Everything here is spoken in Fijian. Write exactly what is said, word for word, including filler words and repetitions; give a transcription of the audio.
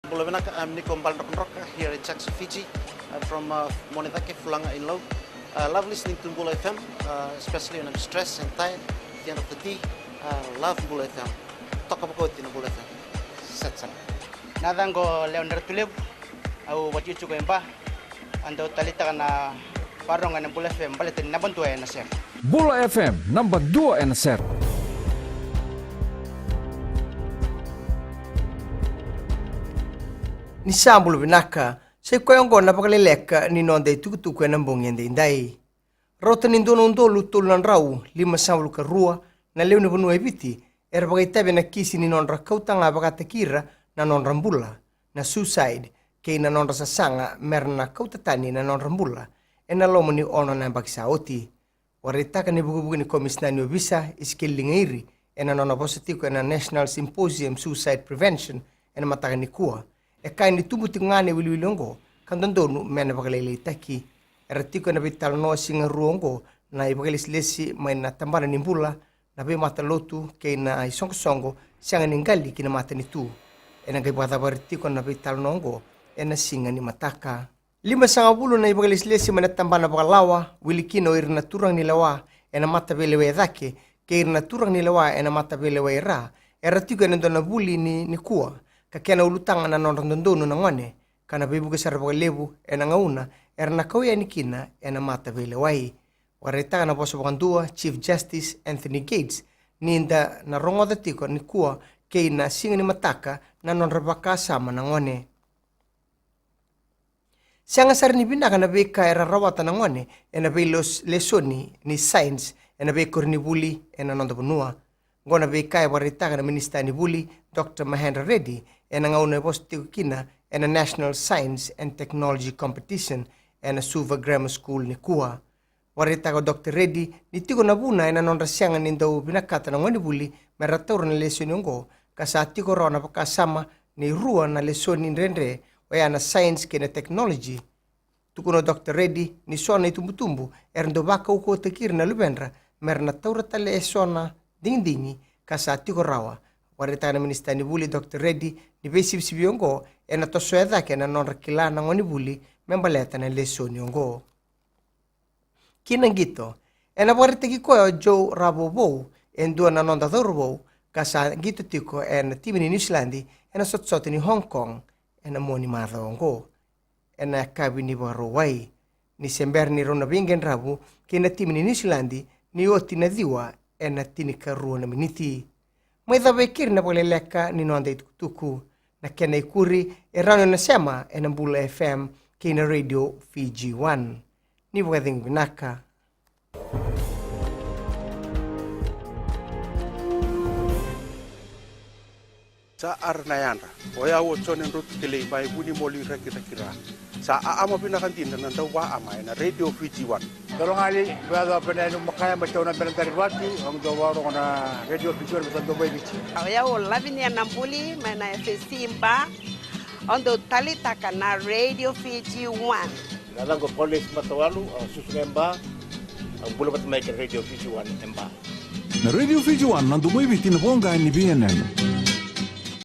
Bula vinaka, I'm Niko Baledrokadroka here in Jackson, Fiji. I'm from uh, Monedake, Fulaga in Lau. Uh, love listening to Bula F M, uh, especially when I'm stressed and tired at the end of the day. Uh, love Bula F M. Toka vakaoti na Bula F M. Set sara. Na yacaqu o Lewa ni Ratulevu, au vakatikotiko e Ba. Au dau taleitaka na vakarorogo ena Bula F M baleta ni naba dua ena sere. Bula F M, naba dua ena sere. Ni sa bula vinaka, sa i koya oqo na vakaleleka ni noda itukutuku ena bogi edaidai. Rauta ni dua na udolu tolu na drau limasagavulu ka rua na lewe ni vanua e Viti era vakaitavi ena kisi ni nodra kauta ga vakataki ira na nodra bula, na suicide, kei na nodra sasaga mera na kauta tani na nodra bula ena loma ni ono na yabaki sa oti. Vakaraitaka na ivukevuke ni Komisina ni Ovisa, Isikeli Ligairi, ena nona vosa tiko ena National Symposium Suicide Prevention ena mataka nikua. E kaya ni tubu tiko ga na iwiliwili oqo ka dodonu me na vakalailaitaki. Era tiko ena veitalanoa siga rua oqo na ivakalesilesi mai na tabana ni bula, na veimatalotu kei na isoqosoqo sega ni qali ki na matanitu. Ena qai vakacavari tiko na veitalanoa oqo ena siga ni mataka. Limasagavulu na ivakalesilesi mai na tabana vakalawa, wili kina o ira na turaga ni lewa ena mataveilewai e cake kei ira na turaga ni lewa ena mataveilewai e ra, era tiko ena dua na vuli ni nikua, ka kena ulutaga na nodra dodonu na gone, ka na veivuke sara vakalevu ena gauna era na kau yani kina ena mataveilewai. Vakaraitaka na vosa vakadua, Chief Justice Anthony Gates, ni da na rogoca tiko nikua kei na siga ni mataka na nodra vakasama na gone. Sega sara ni vinaka na veika era rawata na gone ena veilesoni ni science ena veikoronivuli ena noda vanua. Oqo na veika e vakaraitaka na Minisita ni Vuli, Doctor Mahendra Reddy, ena gauna e vosa tiko kina ena National Science and Technology Competition ena Suva Grammar School nikua. Vakaraitaka o Doctor Reddy ni tiko na vuna ena nodra sega ni dau vinakata na gonevuli mera taura na lesoni oqo, ka sa tiko rawa na vakasama ni rua na lesoni dredre, oya na science kei na technology. Tukuna o Doctor Reddy ni so na itubutubu era dau vakaukauwataki ira na luvedra mera na taura tale eso na digidigi, ka sa tiko rawa. Vakaraitaka na Minisita ni Vuli, Doctor Reddy, ni veisivisivi oqo ena tosoya cake na nodra kila na gonevuli me baleta na lesoni oqo. Ki na qito, ena vakaraitaki koya o Joe Ravouvou, e dua na noda cauravou ka sa qito tiko ena timi ni Niusiladi ena sotasota ni Hong Kong ena mua ni macawa oqo, ena yakavi ni Vakarauwai, ni se bera ni rau na veiqaravi kei na timi ni Niusiladi ni oti na ciwa ena tinikarua na miniti. Mai cava e keri na vakaleleka ni noda itukutuku. Na kena ikuri e rawa ni o na sema ena Bula F M kei na Radio Fiji One. Ni vakacegu vinaka. Sa ara na yadra. O yau o Jone Drotu Kelei mai Vunimoli, Rakiraki, Ra. Sa aama vinaka dina na dauvaama ena Radio Fiji One. Dolo gali, vea ca pena enu makaya mai tau na bena dari vati, au dau vakarorogo na Radio Fiji One me sa dau mai Viti. O yau o Lavinia Nabuli mai na F S C Ba. Au dau taleitaka na Radio Fiji One. Na yacaqu o Paulesi Matawalu, au susu ga e Ba, au bula vata mai kei na Radio Fiji One e Ba. Na Radio Fiji One, na domo i Viti, na voqa ni veiyanuyanu.